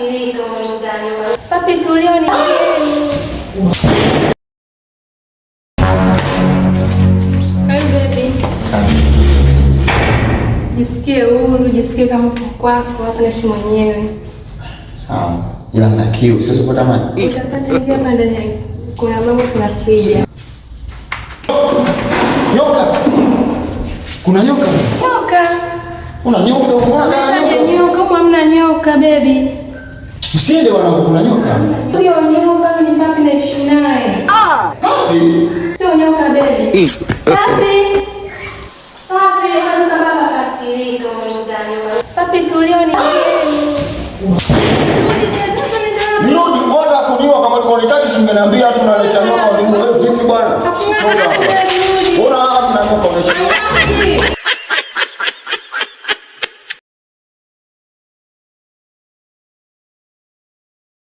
kasirika ndani. Papi tulio ni mgeni. Hi baby. Jisikie huru, jisikie kama uko kwako, hapa naishi mwenyewe. Sawa. Ila nina kiu, siwezi kupata maji. Utapata ingia hapa ndani, kuna mambo kuna friji. Nyoka. Kuna nyoka. Nyoka. Kuna nyoka, unaona kana Nyoka, nyoka. nyoka, humu hamna nyoka baby. Usiende bwana, kuna nyoka. Sio nyoka, ni papi naishi naye. Papi. Sio nyoka baby. Papi. Papi, kwanza baba kasirika humu ndani. Papi tulio ni mgeni. Nirudi order kuniua kama ulikuwa unitaki si ungeniambia tu unaleta nyoka uniue. Wewe vipi bwana? Hakuna Toka hapa. haja ya kurudi. Ona hapa kuna nyoka unaishi.